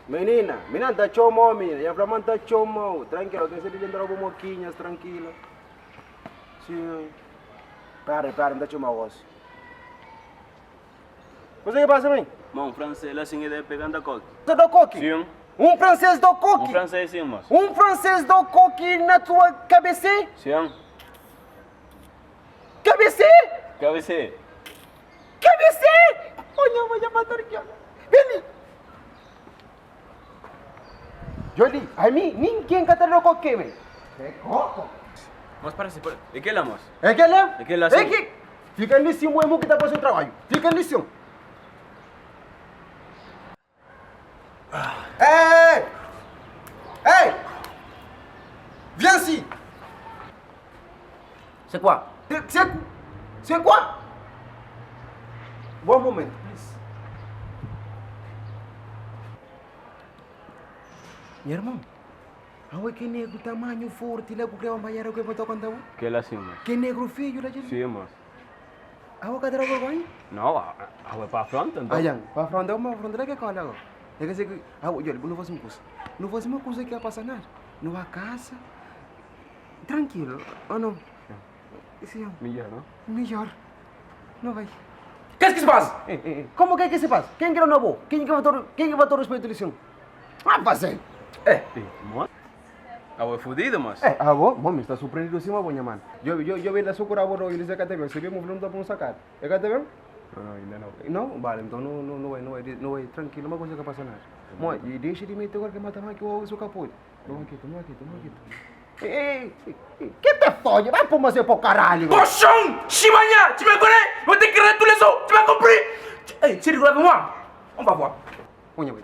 Menina, mina nta txomau mina, nha fla ma nta txomau, trankila, ken sedi dja nta bu mokinhas, trankila. Sim. Pera, pera, nta txomau gosi. Kuze ki pasa, mãe? Ma un fransês la sin ideia pega nta koki. Ta da koki? Sim. Un fransês da koki? Un fransês sim, moço. Un fransês da koki na tua kabesê? Sim. Kabesê? Kabesê. Kabesê! Olha, olha, matar aqui, olha. Vem ali. Joli, a mim, ninguém ka ta da koki, mãe. É koko. Mas parece, é que lá, moço? É que lá? É que lá, É sim. que... Fica ali sim, o irmão que tá fazendo o trabalho. Fica ali sim. Ei! Ei! Viens ici! C'est quoi? C'est c'est quoi? One moment, please. Nha irmão, awe que negro tamanho forte lá que creu maiara que botou conta um? Que lá sim, moço. Que negro feio lá, gente. Sim, moço. Awe cadê o vergonha? Não, a é para a fronte, então. Ayan, para fronte, uma fronte que cola agora. É que sei que, ah, olha, não faço uma coisa. Não faço uma coisa que ia passar nada. Não a casa. Tranquilo, ou não? Sim, Melhor, não? melhor. Não vai. Qu'est-ce qui se passe? Ei, ei, ei. Como que é que se passa? Quem que não vou? Quem que vai ter, quem que vai ter respeito lição? Ah, fazer. É. Moço. A é fudido, moço. É, ah, bom, bom, me está surpreendido sim, mas mano. Eu, eu, eu vi lá socorro a e eles acá também. Se vemos, não dá para um sacar. É cá também? Não, ainda não. Não? Vale, então não, não, não vai, não vai, não vai, tranquilo, não vai conseguir passar nada. Mãe, e deixa de meter agora que mata mais que o uso capote. Não aqui, não aqui, não aqui. Ei, ei, ei, que te fode? Vai pro você pro caralho. Cochon! Chimagna! Tu me connais? Je vais te créer tous les os! Tu m'as compris? Hey, tu rigoles avec moi? On va voir. Unha, vai.